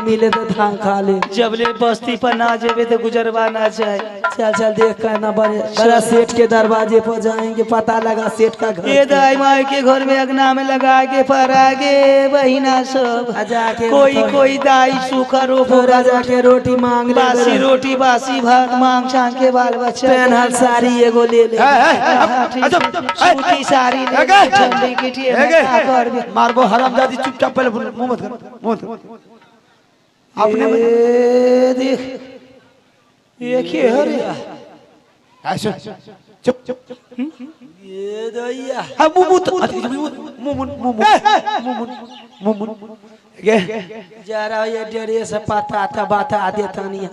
मिले तो धान खा ले। जबले बस्ती पर ना जेबे तो गुजरवा ना जाए। चल चल देख के ना बड़े बड़ा सेठ के दरवाजे पर जाएंगे, पता लगा सेठ का घर। ये दाई माई के घर में अगना में लगा के परागे बहिना सब जाके कोई कोई दाई सूखा रोप थोड़ा जाके रोटी मांग ले, बासी रोटी बासी भात मांग छांग के बाल बच्चा पेनहल साड़ी एगो ले ले। सूती साड़ी ले ले, ठंडी की ठिए में का करबे। मारबो हरामजादी, चुपचाप पहले मुंह मत कर, मुंह मत कर। अपने ए, देख ये के हरे ऐसे चुप चुप। ये दैया हाँ मुंह मुंह मुंह मुंह मुंह मुंह मुंह मुंह गे जरा ये डरे से पता था बता देता नहीं।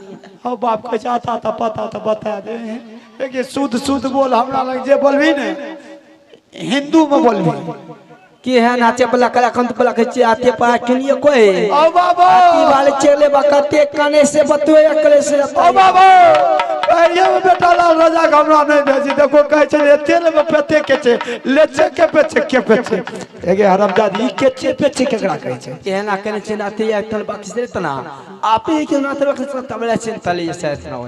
हो बाप के चाहता था पता था बता दे। देखिए शुद्ध शुद्ध बोल हमरा लग जे बोलबी ने हिंदू में बोलबी कि है नाचे बला कला कंत बला के आते पा किनिए कोई ओ बाबा आती वाले चले बकते कने से बतुए अकले से। ओ बाबा ये बेटा लाल राजा के हमरा नहीं भेजी। देखो कहै छै एते ले पेते के छै लेचे के पेचे के पेचे एगे हरामजादी के चे पेचे केकरा कहै छै। एना कने छै नाते या तल बाकी से तना आपे के नाते बाकी से तबला छै तले से इतना हो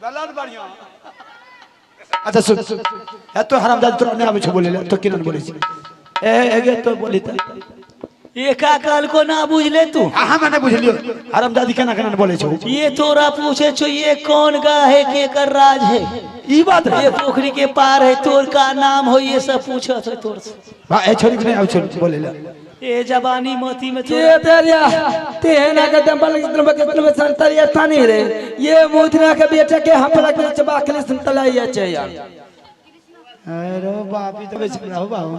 गलत बढ़िया। अच्छा सुन ए तो हरामजादी तोरा नहीं आबै छै बोले ले तो केना बोलै छै ए एगे तो बोली त ये का कहल को ना बुझले तू। हां हम नहीं बुझलियो हरामजादी केना केना बोलै छौ। ये तोरा पूछे छो ये कौन गा है के कर राज है ई बात ये पोखरी के पार है तोर का नाम हो ये सब पूछत है तोर से। हां ए छोरी के नहीं आबै छौ बोले ले ए जवानी मोती में ये तेरिया तेना के दंबल के दंबल संतरिया थानी रे ये मुदना के बेटा के हम लग चबा के संतलाइया चाहिए। अरे बाप ई तो बेच रहो बाबू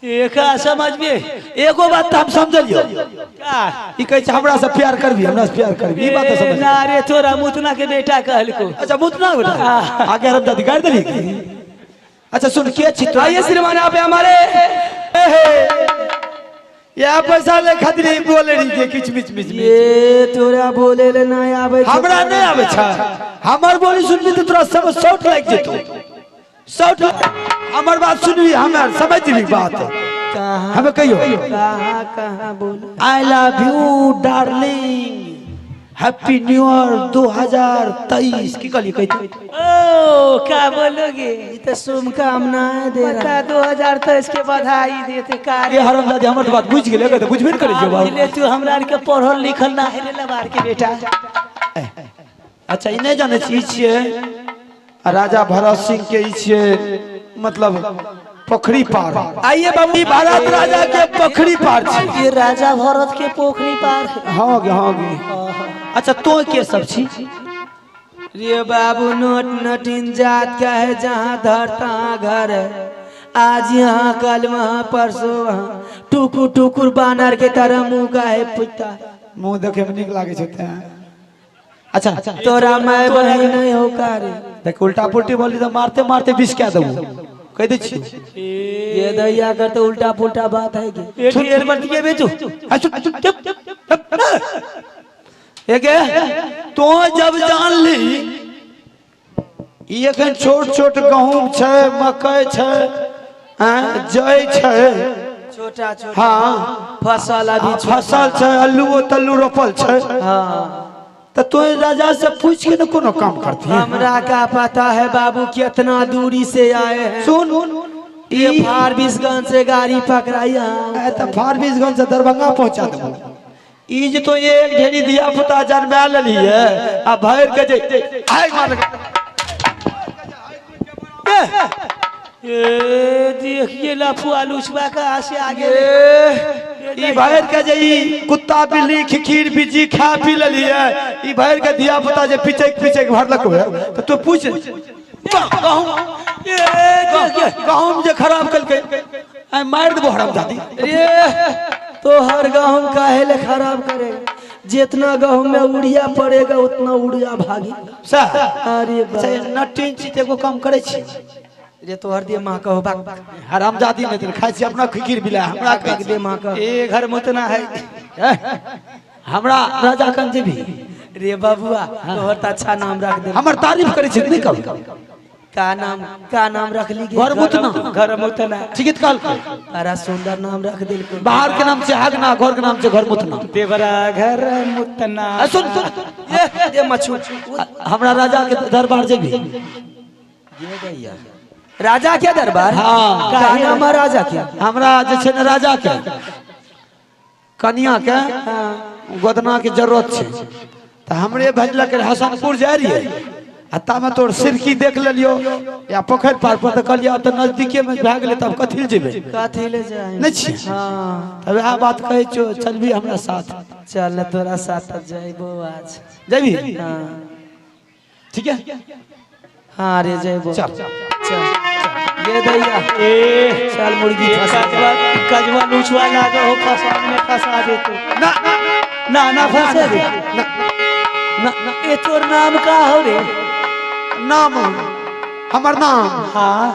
एका समझ में एगो बात तो हम समझलियो का ई कहै छै हमरा से प्यार करबी हमरा से प्यार करबी ई बात तो समझ ना रे तोरा मुतना के बेटा कहलको। अच्छा मुतना बेटा आगे हरामजादी गाड़ देली। अच्छा सुन के छी तो आइए श्रीमान आप हमारे या पैसा ले खातिर बोले रही के किछ मिच मिच ये तोरा बोले ले ना आबै हमरा नहीं आबै छै। हमर बोली सुनबी त तोरा सब शॉट लागि जेतौ। शॉट हमर बात सुनबी हमर समझबी बात कहां हमें कहियो कहां कहां बोल। I love you darling happy new year 2023 की कहली कहते ओ का बोलोगे ई त शुभकामनाएं दे रहा बता 2023 के बधाई देते का ये हरामजादी हमर बात बुझ गेलै त बुझबे न करै छै बाबू। ले तू हमरा के पढ़ल लिखल ना है रे लबार के बेटा। अच्छा ई नहीं जानै छी छियै राजा भरत सिंह के ई छियै मतलब पोखरी पार। आइए बाबू भरत राजा के पोखरी पार छी ये राजा भरत के पोखरी पार है। हां गे हां गे। अच्छा तो के सब छी रे बाबू नोट नटिन जात का है जहाँ धर तहाँ घर है आज यहाँ कल वहाँ परसों वहाँ टुकुर टुकुर बानर के तरह मुँह का है पुता मुँह देखे में निक लागे छै। अच्छा तोरा my बहन नहीं हो का रे देख उल्टा पुल्टी बोली तो मारते मारते विष क्या देबू कह दै छी ये दैया कर तो उल्टा पुल्टा बात है कि ये ढेर मत के बेचू। एगे तो जब जान ली ई एखन छोट छोट गहूम छै मकई छै जई छै छोटा छोटा हाँ फसल अभी फसल छै अल्लू तल्लू रोपल छै। हाँ तो तो राजा से पूछ के न कोनो काम करती है। हमरा का पता है बाबू कितना दूरी से आए हैं। सुन ये फारबिसगंज से गाड़ी पकड़ाई है तो फारबिसगंज से दरभंगा पहुंचा देबो। ई जे तो एक ढेरी दिया पुता जन्मा लेली है आ भर के जे आइ मार ए देखिए लफुआ लुचबा का आसे आगे ई भर के जे ई कुत्ता बिल्ली खिखीर बिजी खा पी लेली है ई भर के दिया पुता जे पीछे पीछे भरलक है तो तू पूछ गहूम गहूम जे खराब कलकै आइ मार देबो हरामजादी रे तो हर गहूम काहे ले खराब करेगा जितना गहूम में उड़िया पड़ेगा उतना उड़िया भागी। अरे नटिन छी एगो काम करै छी रे तोहर दे मां कहो बाक हरामजादी नहीं खाइ छी अपना खिखीर बिला हमरा कह दे मां कहो ए घर मुतना है हमरा राजा कन जेबी रे बाबुआ तोहर त अच्छा नाम रख दे हमर तारीफ करै छी नहीं कब का नाम रख ली घर मुतना। घर मुतना ठीक है कल बड़ा सुंदर नाम रख दिल को। बाहर के नाम से हागना, घर के नाम से घर मुतना। देवरा घर मुतना। सुन सुन ये मछु हमरा राजा के दरबार जेबी। राजा के दरबार? हाँ। का नाम है राजा के? हमरा जे छै ने राजा के कनिया के गोदना के जरूरत छै त हमरे भेजलक हसनपुर जाय रहियै आ तामे तोर सिरकी देख लेलियो या पोखरि पार पर त कहलियै त नजदीके में भए गेलै तब कथी ले जेबै? कथी ले जाय नहीं छी। हां तब वएह बात कहै छियो, चलबी हमरा साथ? चल तोरा साथ जइबो आज। जेबी? हां ठीक है। हां रे जइबो। चल चल ये दैया ए चल मुर्गी फंसा कजवा लुचवा लागे हो फसाद में फंसा दे तू। ना ना ना फंसे दे ना ना। ए तोर नाम का हो रे? नाम हमर नाम? हाँ।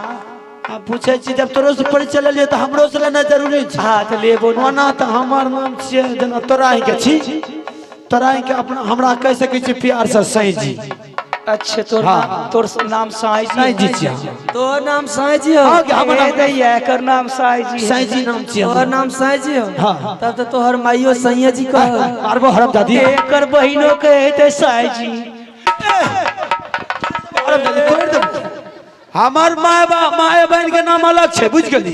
आ पूछे छी जब तोरो से परिचय लेलियै त हमरो से लेना जरूरी छै। हाँ त लेबो ना। ओना त हमर नाम छियै जेना तोरा ही के छी, तोरा ही के अपना हमरा कहि सकै छी प्यार से साईं जी। अच्छा तोर नाम, तोर नाम साईं जी? साईं जी छियै। तोर नाम साईं जी हो? हां हमर नाम दैया एकर नाम साईं जी। साईं जी नाम छियै। तोहर नाम साईं जी हो? हां। तब त तोहर माइयो साईं जी कह। मारबो हरामजादी। एकर बहिनो कहते साईं जी। हरामजादी तोड़ देबो। हमर my my बहन के नाम अलग छै, बुझ गेली?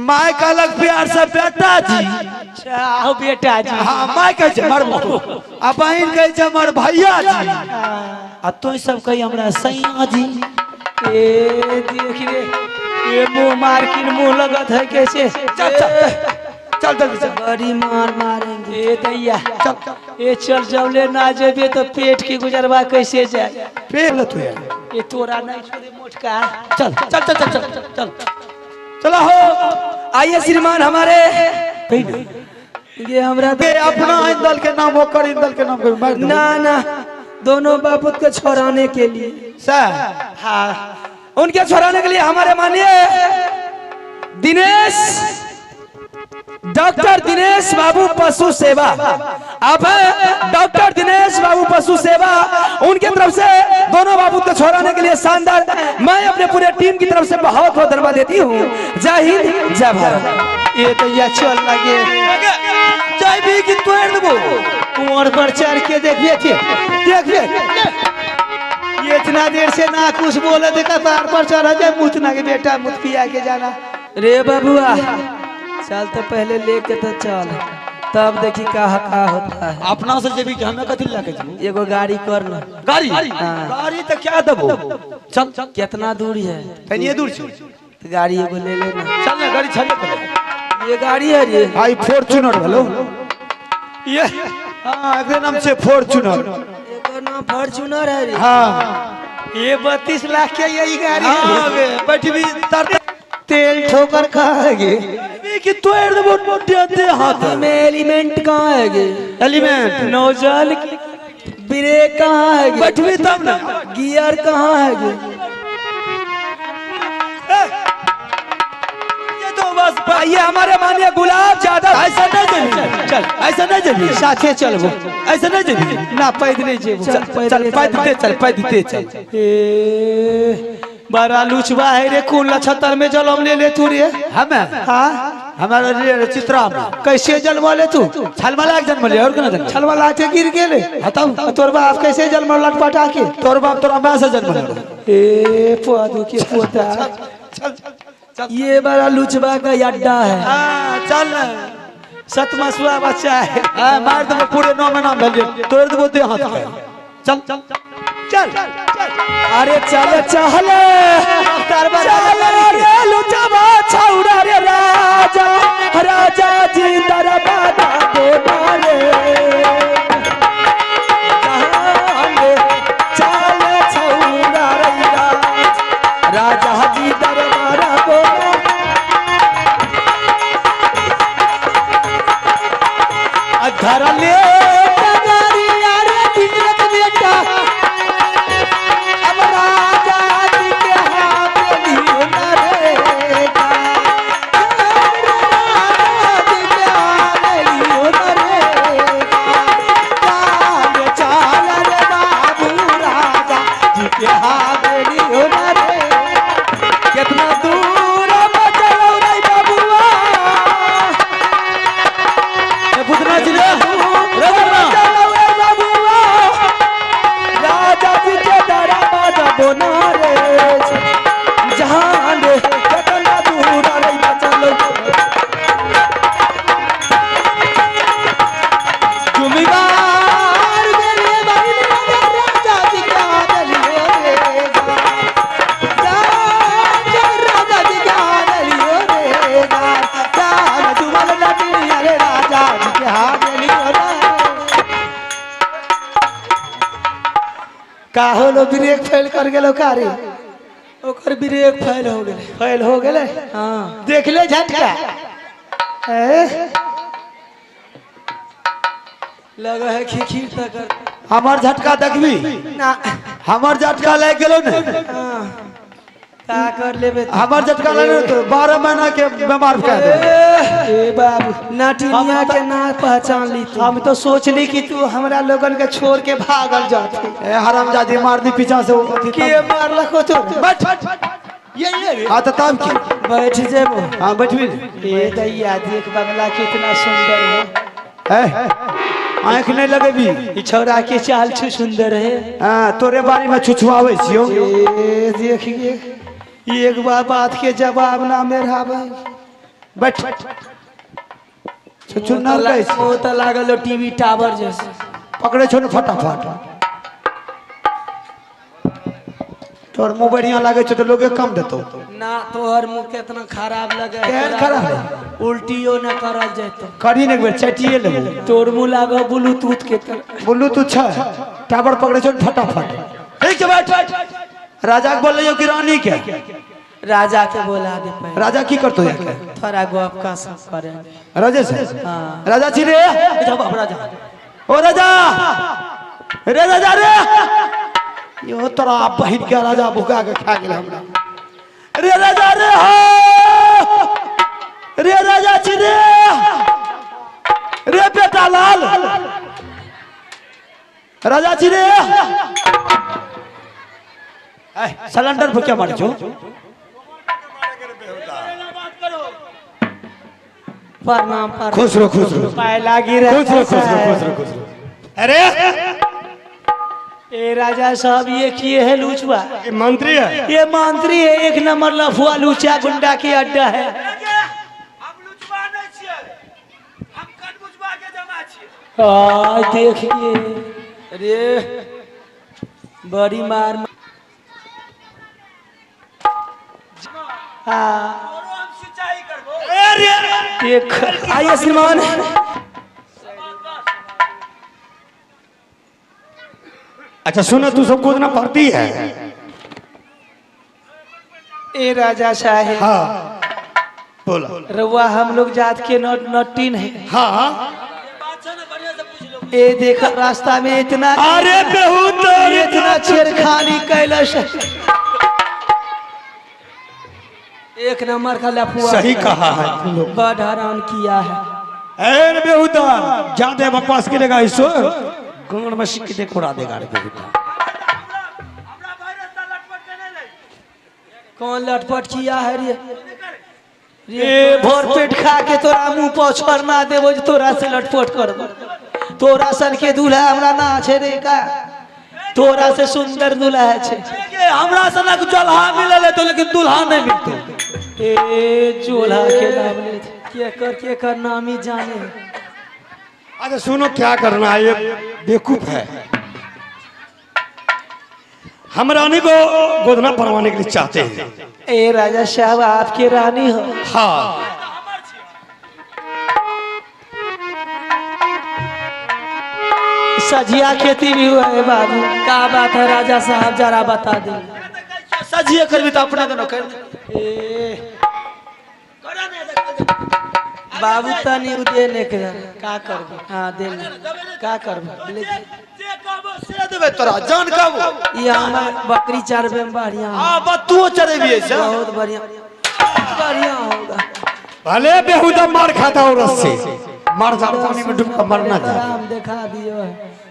My कहलक प्यार से बेटा जी। अच्छा आओ बेटा जी। हाँ my कहै छै मर आ बहिन कहै छै हमर भैया जी आ तो सब कही हमरा सैया जी। ए देख रे ये मुंह मारकिन मुंह लगत है कैसे। चल चल चल जल्दी चल। बड़ी मार मारेंगे। ए दैया चल ए चल जबले ना जेबे तो पेट के गुजरवा कैसे जाए? पेट लतु है ये तोरा नहीं छोड़े मोटका। चल चल चल चल चल चल चला हो। आइए श्रीमान हमारे ये हमरा अपना इंदल के नाम होकर इंदल के नाम मार ना ना दोनों बापुत को छोड़ाने के लिए सर। हाँ उनके छोड़ाने के लिए हमारे माननीय दिनेश डॉक्टर दिनेश बाबू पशु सेवा, आप हैं डॉक्टर दिनेश बाबू पशु सेवा, उनके तरफ से दोनों बाबू को छोड़ाने के लिए शानदार मैं अपने पूरे टीम की तरफ से बहुत बहुत धन्यवाद देती हूँ। जय हिंद जय भारत। ये तो ये चल लगे चाय भी की तोड़ देबो। कुंवर पर चढ़ के देखिए देखिए ये इतना देर से ना कुछ बोले देखा तार पर चढ़ा जाए मुतना के बेटा मुत पिया के जाना। रे बाबुआ चल तो पहले लेके तो चल तब देखी का का होता है। अपना से जेबी हमें कथी लेके जेबी? एगो गाड़ी कर ना। गाड़ी? गाड़ी तो क्या देबो? चल चल। कितना दूरी है? तनिए दूर छै। तो गाड़ी एगो ले लेना। चल ना गाड़ी छले पहले। ये गाड़ी है रे। हां ई फॉर्च्यूनर भेलो। ये हां एकरे नाम छै फॉर्च्यूनर। एकर नाम फॉर्च्यूनर है रे। हां ये 32 लाख के यही गाड़ी है। हां बे बैठबी तर तेल ठोकर खाएंगे कि तोड़ देबो दे हाथ में। एलिमेंट कहाँ है गे? एलिमेंट नौजल की ब्रेक कहाँ है गे? बैठबी तब ना। गियर कहाँ है गे? ये तो बस ये हमारे माननीय गुलाब जादव। ऐसा नहीं जेबी चल ऐसा नहीं जेबी साथे चलबो। ऐसा नहीं जेबी ना पैदले जेबो। चल चल पैदले चल पैदले चल। ए बड़ा लुचवा है रे, कौन लछतर में जलम ले ले तू रे? हमें? हाँ हमारा रे चित्रा में। कैसे जन्म ले तू? छलमला के जन्म ले और केना जन्म? छलमला के गिर गेले। हाँ तब तोर बाप कैसे जन्म लटपटा के? तोर बाप तोरा मां से जन्म ले। ए पोदू के पोता चल चल। ये बड़ा लुचवा का अड्डा है। हां चल सतमसुआ बच्चा है। हां मार देबो पूरे 9 महीना भेल तोड़ देबो दे हाथ के। चल चल चल। अरे चल चल चल रे लुचवा छौरा रे राजा राजा जी दरबार दे मारे चल छौरा रे राजा जी दरबार बोला। अधर ले के हाथ लियो। का होलो ब्रेक फेल कर गेलो कारी? ओकर ब्रेक फेल हो गेलै। फेल हो गेलै? हाँ। देख ले झटका। ए लगे है खिखिर तक। हमर झटका देखबी? ना। हमर झटका लागि गेलो ने? हाँ। का कर लेबे? हमर झटका लागि तो 12 महीना के बीमार कर देबे। ए बाबू नटिनिया के ना पहचान ली तू। हम तो सोचली कि तू हमरा लोगन के छोड़ के भागल जाते। ए हरामजादी मार दी पीछा से। के मारलको तो? बैठ। ये हां तो तब की बैठ जेबो। हां बैठबी। ए दैया देख बंगला कितना सुंदर है। ए आंख नहीं लगेबी। ई छौड़ा के चाल छु सुंदर है। हां तोरे बारी में छुछुआवे छियो। ए देखिए एक बार बात के जवाब ना मेरा भाई। बैठ। छुछुना कैसे? वो तो लागल टीवी टावर जैसे। पकड़े छो ने फटाफट। तोर मुंह बढ़िया लागे छो तो लोगे कम देतो। ना तोहर मुंह केतना खराब लगे। केहन खराब है? उल्टियो न करल जेतो। करी ने एक बेर चटिए लेबो। तोर मुंह लागो ब्लूटूथ के तरह। ब्लूटूथ छ। टावर पकड़े छो फटाफट। ठीक छै बैठ। राजा के बोलियो कि रानी के? राजा के बोला दे पहले। राजा की करतो जाके? थोड़ा गप का सब करे। राजा से? हां। राजा छी रे। जाओ बाप राजा। ओ राजा रे राजा रे। यो तोरा बहिन के राजा भुका के खा गेल हमरा। रे राजा रे हो रे राजा छी रे रे बेटा लाल राजा छी रे। सिलेंडर पर क्या मारे छो? प्रणाम। खुश रहो खुश रहो। पाए लागी रहे। खुश रहो खुश रहो खुश रहो खुश रहो। अरे ए राजा साहब ये किए है लूचवा? ये मंत्री है। ये मंत्री है, एक नंबर लफुआ लूचा गुंडा के अड्डा है। हम लूचवा नहीं छिए, हम कटबुचवा के जमा छिए। आ देखिए अरे बड़ी मार। हाँ आइए श्रीमान। अच्छा सुनो, तू सबको इतना पढ़ती है? ए राजा साहेब। हाँ बोला। रउआ हम लोग जात के नटीन है। हाँ ए देख रास्ता में इतना, अरे बहुत इतना छेड़खानी कैलस। एक नंबर का लफुआ। सही कहा है तुम लोग। बड़ हरान किया है। अरे बेहुदा ज्यादा बकवास करेगा इसो गंगड़ में सिक्के दे उड़ा देगा रे बेहुदा। कौन लटपट किया है रे? ए भर पेट खा के तोरा मुंह पर ना देबो जे तोरा से लटपट करबो। तोरा सन के दूल्हा हमरा ना छे रे का। तोरा से सुंदर दूल्हा छे। हमरा सनक जोल्हा मिलल है तो, लेकिन दूल्हा नहीं मिलतो। ए जोल्हा के नाम ले के कर नाम ही जाने। अच्छा सुनो क्या करना है, ये बेवकूफ है। हम रानी को गोदना परवाने के लिए चाहते हैं। ए राजा साहब आपके रानी हो? हाँ। सजिया खेती भी हुआ है बाबू। क्या बात है राजा साहब जरा बता दे। सजिए करबी तो अपना दोनों कर। ए बाबू तनी देने के का करबो? हाँ देने का करबो? जे कहबो से देबे तोरा जान कहबो। ये हमार बकरी चरबे में बढ़िया। हां बतुओ चरेबिए से बहुत बढ़िया बढ़िया होगा। भले बेहुदा मार खाता औरत से मर जा, पानी में डूब कर मरना जा। हम दिखा दियो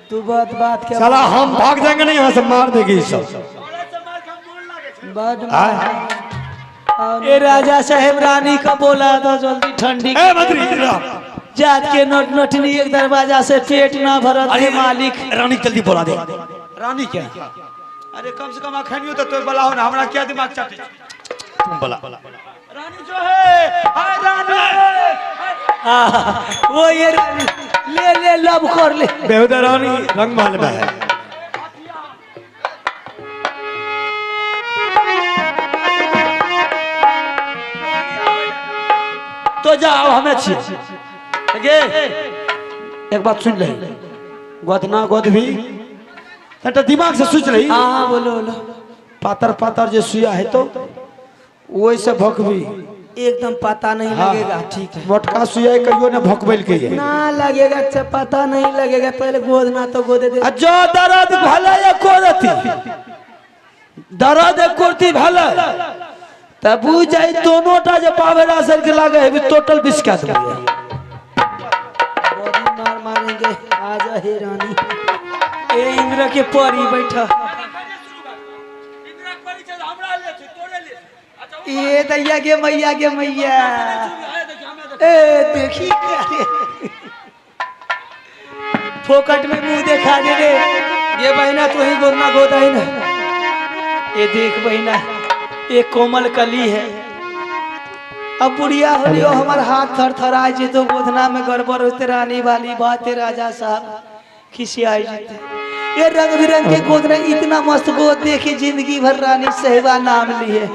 तू बहुत बात के चला हम भाग जाएंगे नहीं यहाँ से मार देगी सब। ए राजा साहेब रानी का बोला तो जल्दी ठंडी। ए मंत्री जात के नट नटनी एक दरवाजा से पेट ना भरत है मालिक। रानी जल्दी बोला दे। रानी क्या? अरे कम से कम अखनियो तो तोर बोला हो ना, हमरा क्या दिमाग चाटे तुम बोला। रानी जो है, हाय रानी। वो ये रानी ले ले लब कर ले। बेहुदा रानी रंगमहल में है। तो जाओ हमें छी गे एक बात सुन ले, गोदना गोद भी तटा दिमाग से सोच रही। हां बोलो बोलो। पातर पातर जे सुइया है तो ओइ से भोकबी एकदम पता नहीं लगेगा। ठीक है, मोटका सुइया कहियो ने भोकबैल के ना लगेगा। अच्छा पता नहीं लगेगा, पहले गोद ना तो गोदे दे। जो दर्द भले एको रति दर्द एको रति भले तब बुझ जाई दोनों टा जे पावेरा सर के लागे है टोटल बिस्का देबै। बॉडी मार मारेंगे। आजा हे रानी, ए इंद्र के परी बैठा। ये दैया के मैया के मैया, ए देखी फोकट में मुंह देखा दे रे। ये बहना तू ही गोदना गोद आई ना। ये देख बहना, ये कोमल कली है। अब बुढ़िया हो लियो, हमार हाथ थर थर आए जे तो गोदना में गड़बड़ होते रानी वाली बात है। राजा साहब खिसियाई जेते। ये रंग बिरंग के गोदना, इतना मस्त गोद देखे जिंदगी भर रानी साहिबा नाम लिए।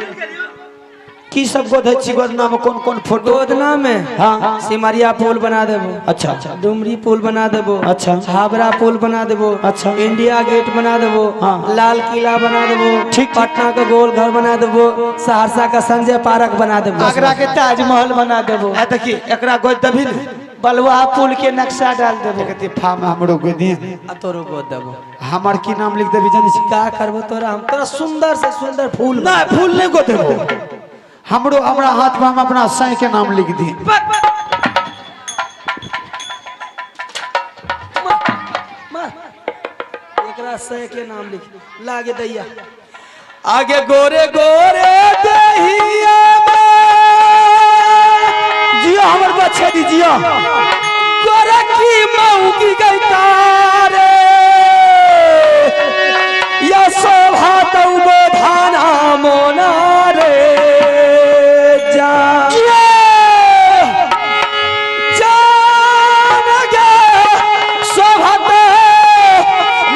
की सब गोद छी गोदना में? कौन कौन फोटो गोदना में? हाँ, सिमरिया पुल बना देबो। अच्छा। डुमरी पुल बना देबो। अच्छा। हावड़ा पुल बना देबो। अच्छा। इंडिया गेट बना देबो। हाँ। लाल किला बना देबो। ठीक। पटना का गोल घर बना देबो। सहरसा का संजय पार्क बना देबो। आगरा के ताजमहल बना देबो। ए देखी एकरा गोद देबी ने, बलुआ पुल के नक्शा डाल देबो। कहती फार्म हमरो गोद दिए आ तोरो गोद देबो। हमर की नाम लिख देबी जानी छी? का करबो तोरा? हम तोरा सुंदर से सुंदर फूल ना फूल नहीं गोद देबो। हमरो हमरा हाथ में हम अपना साई के नाम लिख दी। एकरा साई के नाम लिख लागे दैया। आगे गोरे गोरे दहिया में जियो हमर बच्चे दी जियो। गोरे की मऊगी गई तारे या शोभा तौ गोधाना मोना रे।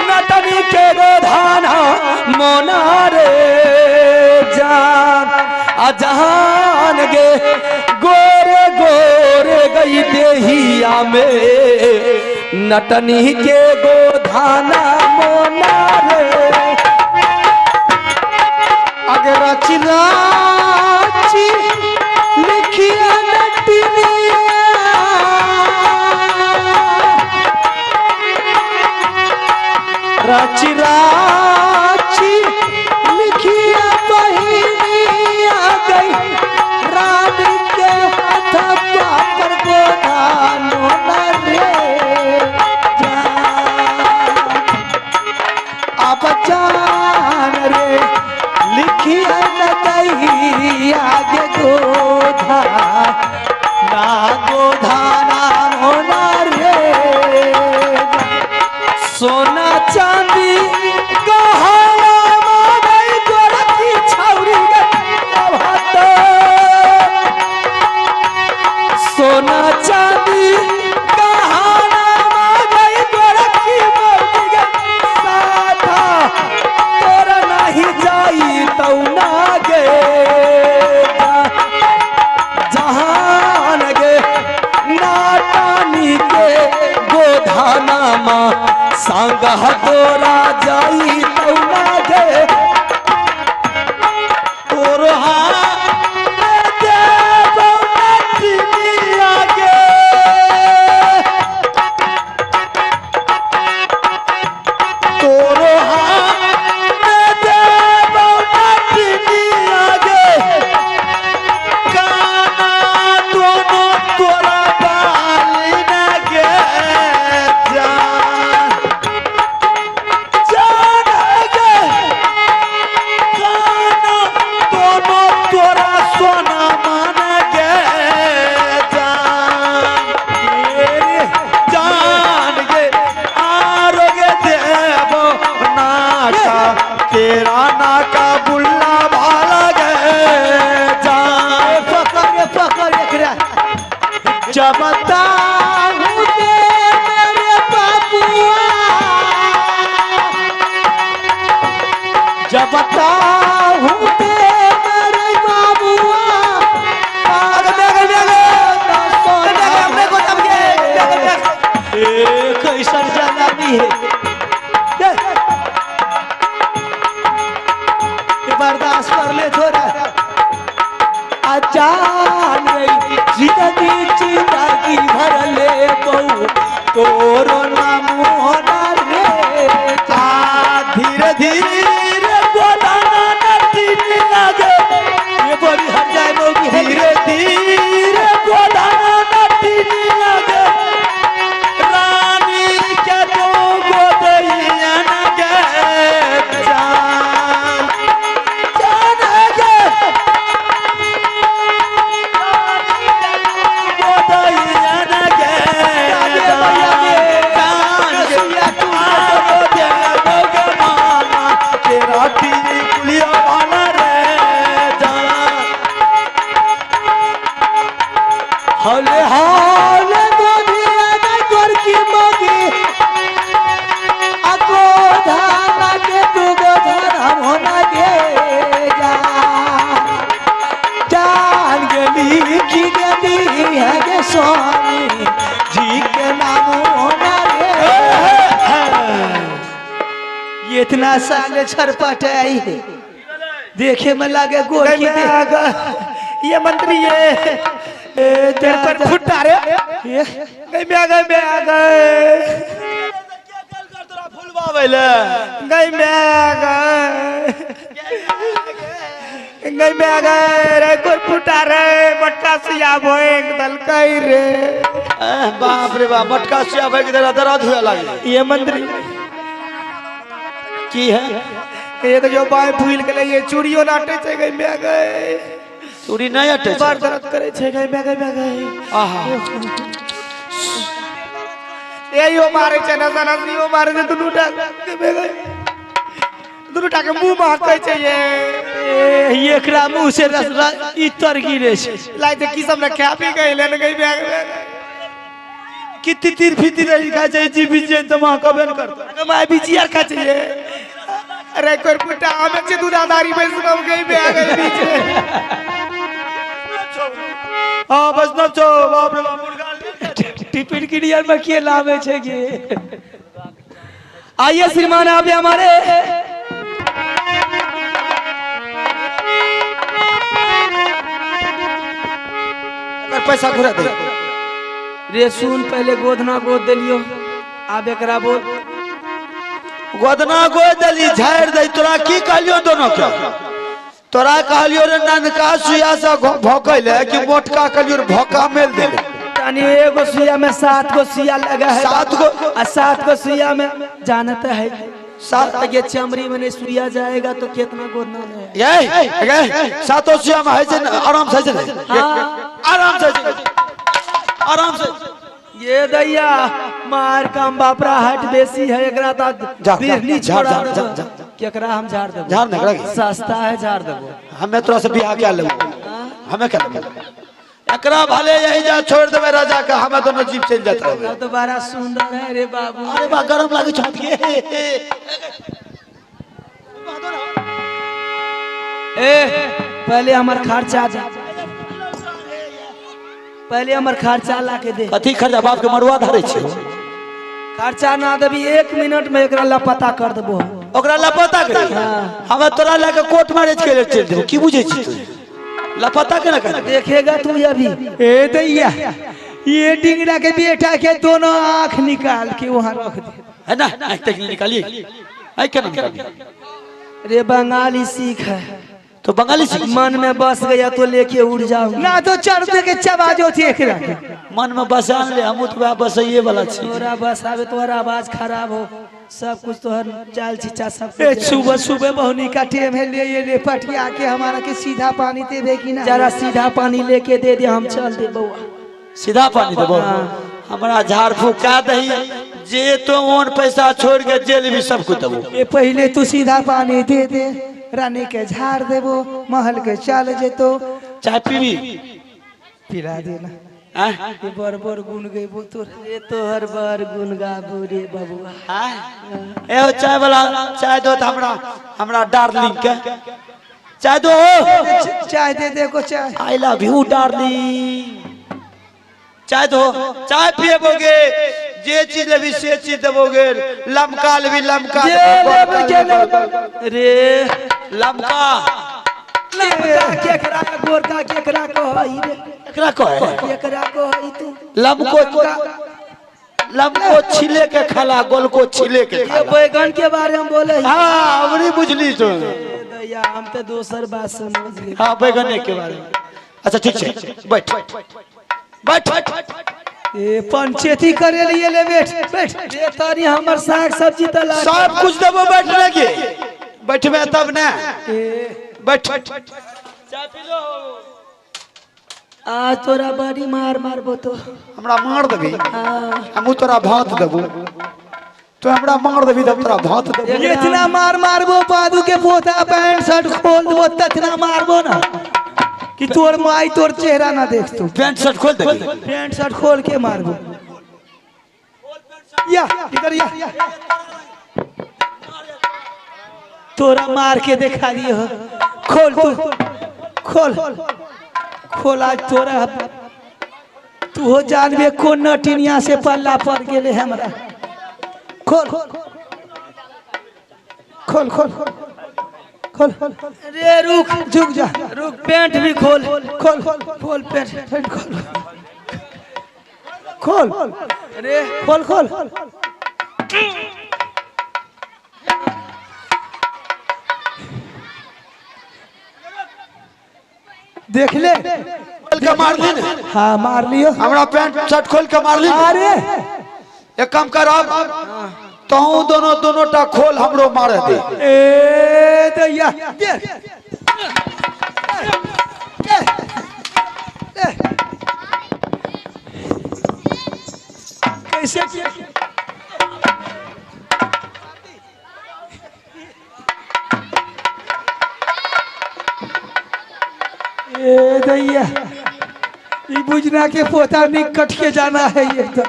नटनी के गोधाना मोना रे जान अजहान गे गोरे गोरे गई देहिया में नटनी के गोधाना मोना रे। अगर राची लिखिया नटनिया राची राची लिखिया बहिनिया गई रानी के हाथ पर गोधानो न रे जान। अब जान रे लिखिया न दहिया गे गोधा ना गोधाना होना रे। सोना चांदी गहना मांगई गोरखी छौरी गई सोना चांदी गहना मांगई गोरखी मौगी गई साथा तोरा नहीं जाई तौ ना गे जहान गे नाटानी के गोधाना माँ संग तोरा जाई तौ ना गे। तोरो तेरा नाका बुल्ला भाला गए जान। पकड़ पकड़ एकरा जबता हूँ मेरे बाबुआ जबता हूँ मेरे बाबुआ। कैसन जनानी है। धीरे गोदाना नटीनी लागे ये बड़ी हट जाए मौगी है। धीरे धीरे गोदाना नटीनी लागे रानी के दो गोदैया न गे जान जान गे रानी के दो गोदैया न गे जान गे आरो देबो गे मामा तेरा टिकुलिया वाला रे जान। हौले हौले गोधिया ने गोरकी मौगी आ गोधाना के तू गोधाना होना गे जा जान गेली की गेली है गे स्वामी जी के नाम होना गे। ये इतना साले छरपट आई है देखे में लागे गोरकी दे। ये मंत्री ये तेरे पर फुटा रे गई में आ गए में आ गए गई में आ गए गई में आ गए रे कोई फुटा रे मटका सिया भोए दलकाई रे। बाप रे बाप मटका सिया भोए के दर्द हुए लागे। ये मंत्री की है ये तो जो बाय फूल के लिए चूड़ियों नाटे छे गई में आ गए चूड़ी नहीं अटे छे बड़ दर्द करे छे गई में गई में गई। आहा ये यो मारे छे नसा नसी यो मारे छे दुनू टा में गई दुनू टा के मुंह महकै छे ये एकरा मुंह से रस इतर गिरे छे लाइ ते की सब ने खा पी गई लेन गई में गई कि तितिर फितिर रही खा छे जी बीजे त महकबे न करतो my बीजी यार खा छे ये। अरे कोई पुटा हमें छे दूधाधारी वैष्णव गई में आ गई बीचे। हां वैष्णव छो बाप रे बाप मुर्गा टिफिन की यार में के लावे छे गे। आइए श्रीमान आप हमारे पैसा घुरा दे रे सुन पहले गोदना गोद देलियो आब एकरा बोल गोदना गोद देली झाड़ दे तोरा की कहलियो दोनों के तोरा कहलियो रे ननका सुइया से भोकैले कि मोटका कहलियो रे भोका मेल देले। तनी एगो सुइया में 7 गो सुइया लगा है 7 गो आ 7 गो सुइया में जानत है 7 के चमड़ी में सुइया जाएगा तो कितना गोदना है ये ये सातो सुइया में है छै आराम से है छै आराम से आराम से ये दैया मार कम बापरा हट बेसी है एकरा ता बिरनी छोड़ा जा केकरा हम झाड़ देबो झाड़ न एकरा सस्ता है झाड़ देबो। हमें तोरा से बियाह के लेबो हमें के लेबो एकरा भले यही जा छोड़ देबे राजा के हमें दोनों जीप चल जात रहबे। तो बड़ा सुंदर है रे बाबू। अरे बा गरम लागे छत के ए पहले हमर खर्चा दे पहले हमर खर्चा ला के दे। कथी खर्चा बाप के मरुआ धरे छै खर्चा ना देबी 1 मिनट में एकरा लापता कर देबो। ओकरा लापता कर हमें तोरा लके कोर्ट मैरिज के चल देबो की बुझै छी तू लापता के ना कर देखेगा तू अभी। ए दैया ये डिंगरा के बेटा के दोनों आंख निकाल के वहां रख दे है ना आंख तक निकालिए आई केना निकालिए रे बंगाली सीख है तो बंगाली सीख मन में बस गया तो लेके उड़ जाऊं ना तो चढ़ दे के चबा जो थी एकरा के मन में बसा ले हम तो बसइए वाला छी तोरा बस आवे तोरा आवाज खराब हो सब कुछ तोहर चाल छिचा सब ए सुबह सुबह बहुनी का टेम है ले ये ले पटिया के हमारा के सीधा पानी देबे कि ना जरा सीधा पानी लेके दे दे हम चल दे बउआ सीधा पानी देबो हमरा झाड़ फूक का दही जे तो ओन पैसा छोड़ के जेल भी सब कुछ देबो। ए पहले तू सीधा पानी दे दे रानी के झाड़ देबो महल के चल जेतो चाय पीबी पिला देना ये बर बर गुण गइबो तोर रे तोहर बर गुण गाबो रे बबुआ। ए हो चाय वाला चाय दो त हमरा हमरा डार्लिंग के चाय दो चाय दे दे को चाय I love you darling चाय दो चाय पिएबोगे जे चीज लेबी से चीज देबोगे लमका लेबी लमका रे लमका लमका केकरा गोरका केकरा कहई रे एकरा कहे केकरा कहई तू लमको लमको छिले के खाला गोल को छिले के ये खाला। बैगन के बारे में बोले। हाँ हमरी बुझली तो। दैया हम तो दोसर बात समझ गए। हाँ बैगने के बारे में। अच्छा ठीक है बैठ बैठ। ए पंचायती करे लिए ले बैठ बैठ। ये तारी हमर साग सब्जी त ला सब कुछ देबो बैठने के, बैठबे तब ने। बैठ। आज तोरा बड़ी मार मारबो तो। हमरा मार देबी? हाँ। हमहू तोरा भात देबो। तो हमरा मार देबी तब तोरा भात देबो। इतना मार मारबो बादू के पोता पैंट शर्ट खोल देबो ततना मारबो ना कि तोर माई तोर चेहरा ना देख तू। पैंट शर्ट खोल देबी? पैंट शर्ट खोल के मारबो। या इधर या तोरा मार के देखा दियो। खोल तू खोल खोल आज तोरा तू हो जानबे कोन नटिनिया से पल्ला पड़ गेले हमरा। खोल खोल खोल खोल रे रुक झुक जा रुक पैंट भी खोल खोल खोल पैंट पैंट खोल खोल रे खोल खोल। देख ले खोल के मार ली ने। हाँ मार लियो। हमरा पैंट शर्ट खोल के मार ली। अरे एक काम कर अब तहु दोनों दोनों टा खोल हमरो मारे दे। ए दैया देख कैसे ए दैया ये बुझना के पोता निकट के जाना है ये तो।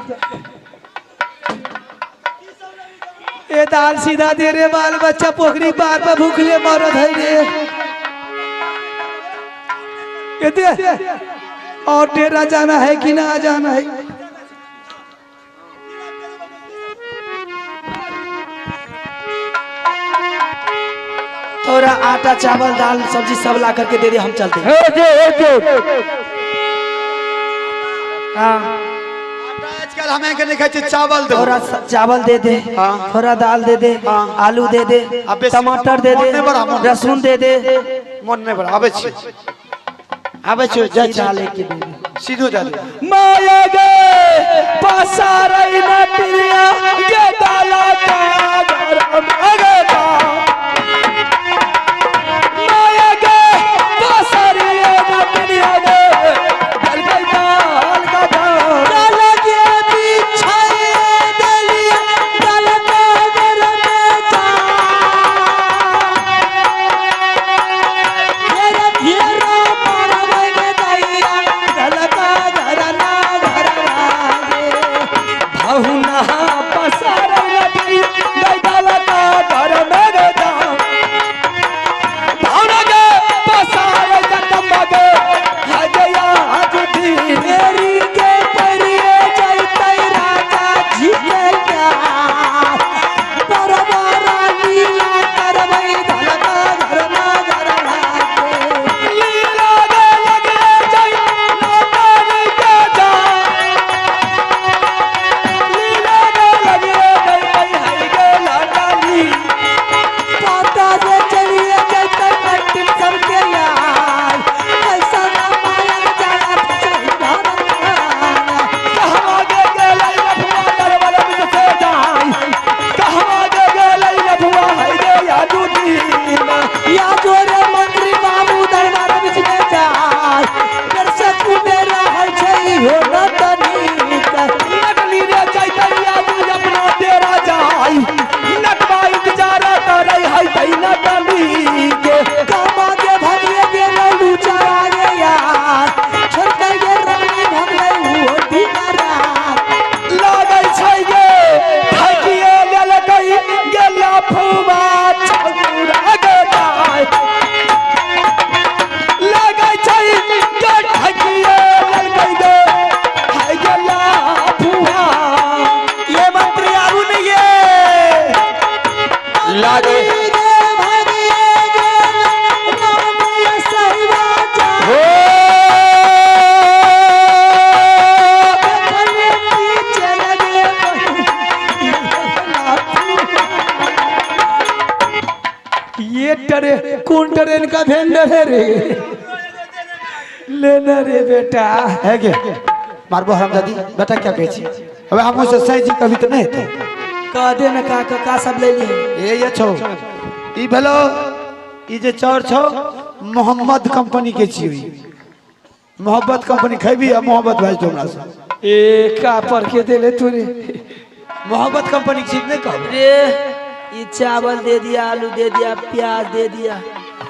ए दाल सीधा दे रे बाल बच्चा पोखरी पार पर भूखले मरद है रे। ए दे और डेरा जाना है कि ना जाना है। तोरा आटा चावल दाल सब्जी सब ला करके दे दे हम चलते हैं। हाँ आजकल हमें के नहीं खाई चावल दे। थोड़ा चावल दे दे। हाँ। थोड़ा दाल दे दे। हाँ। आलू दे दे। टमाटर दे दे। लहसुन दे दे। मन नहीं बड़ा आवे छी आवे छी जा छी लेके दे दे सीधो जा दे। माया गे पसारई नटिया गे डाला का गरम गे माया गे पसारई नटिया गे डल गई दाल का डाला के बिछाए दलिया डाल का गरम चा मेरा घेरा मारवे गे दैया डल का घरना घर गे भाहुना पसारई। ये ट्रेन कौन ट्रेन का वेंडर है रे? लेना रे बेटा है के मारबो हरामजादी बेटा क्या कहै छी? अबे हमहूँ से सही जी कभी तो नहीं हेतै। कह दे ना का का, का सब ले लिए। ए ये छौ ई भेलो ई जे चाउर छौ मोहम्मद कंपनी के छियै। मोहब्बत कंपनी खैबी आ मोहब्बत भाई हमरा से। ए का पर के देले तोरे? मोहब्बत कंपनी के चीज नहीं कहब रे। ये चावल दे दिया, आलू दे दिया, प्याज दे दिया,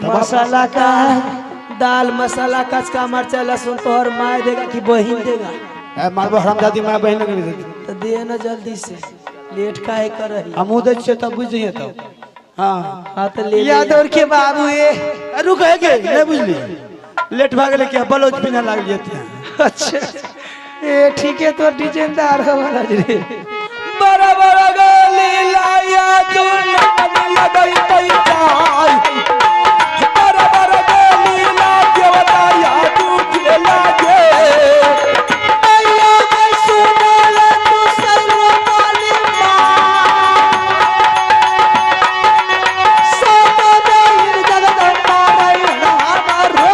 मसाला का दाल मसाला कचका मरचा लहसुन तोहर माय देगा कि बहिन देगा? मारबो हरामजादी माय बहिन नहीं देती। तो दे ना जल्दी से, लेट काहे कर रही? हमहू दै छियै तब बुझ जइहे तब। हाँ हाँ तो ले यादव के बाबू ए रुक है के नहीं बुझली लेट भा गेलै कि बलोच पिन्ह लागलियै। अच्छा ए ठीक है तो डिजाइनदार हो वाला रे। बड़ा बड़ा गली लाया तू लगई तई जाय बड़ा बड़ा गली लागे बताया तू के लागे मैया के सुनल तू सर्व पाली मां सब दहिन जगदम्बा रही हमारो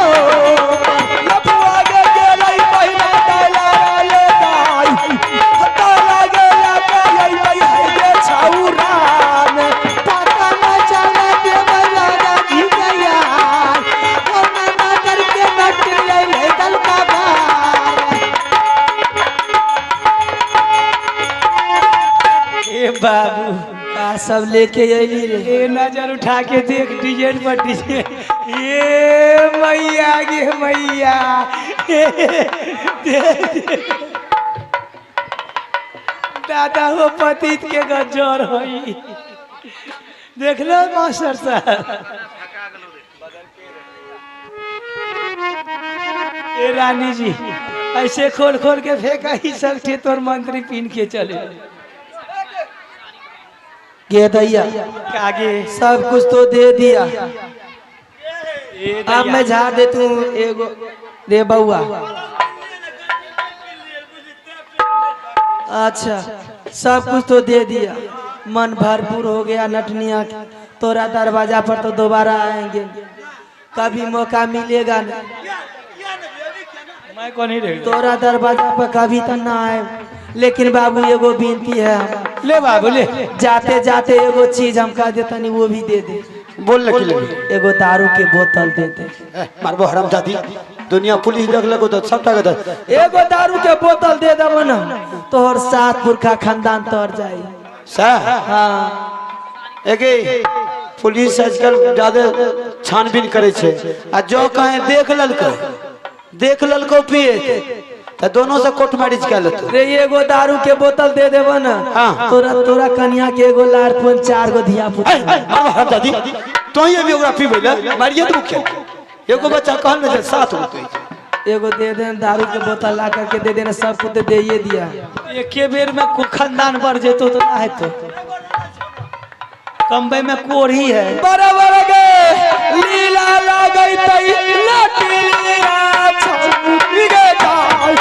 लफुआ के गेलै पहिला डाला ले दाई हता लागे लागे आई आई गे छौरान पता न चले देवला राजी गया ओ ना करके नट ले दल का भार। ए बाबू का सब लेके अइली रे? ए नजर उठा के देख डिजाइन पर डिजाइन। ए मैया गे मैया दादा हो पतित के गजर होई। देख लो मास्टर साहब। ए रानी जी ऐसे खोल खोल के फेंका ही सब थे तोर मंत्री पीन के चले गे दैया आगे सब कुछ तो दे दिया, अब मैं झाड़ दे तू एगो रे बउआ। अच्छा सब कुछ तो दे दिया, मन भरपूर हो गया नटनिया। तोरा दरवाजा पर तो दोबारा आएंगे, कभी मौका मिलेगा ना। मैं कौन ही तोरा दरवाजा पर कभी तो ना आए, लेकिन बाबू एगो विनती है। ले बाबू ले, जाते जाते एगो चीज हम कह देता नहीं वो भी दे दे। बोल ले एगो दारू के बोतल दे दे। मारबो हरामजादी दुनिया पुलिस देख लगो तो सबटा के दे। एगो दारू के बोतल दे देबो ना तोहर सात पुरखा खानदान तर जाई। सर हाँ एके पुलिस आजकल ज्यादा छानबीन करे छे आ जो कहे देख ललको पिए तो दोनों से कोर्ट मैरिज कर लेते रे। एगो दारू के बोतल दे देबो ना। हाँ। तोरा तोरा कन्या के एगो लार फोन चार गो धिया पुता। दादी तो ही अभी ओकरा पीबै ले मारिए तो मुख्य एगो बच्चा कहल ने जे सात गो एगो दे देना दारू के बोतल ला करके दे देना, सब कुछ दे ये दिया। एके बेर में को खानदान बढ़ जेतो तो ना हेतो। कम्बे में कोढ़ी है बराबर गे लीला लागई तई लटलिया छौरी गे जाय।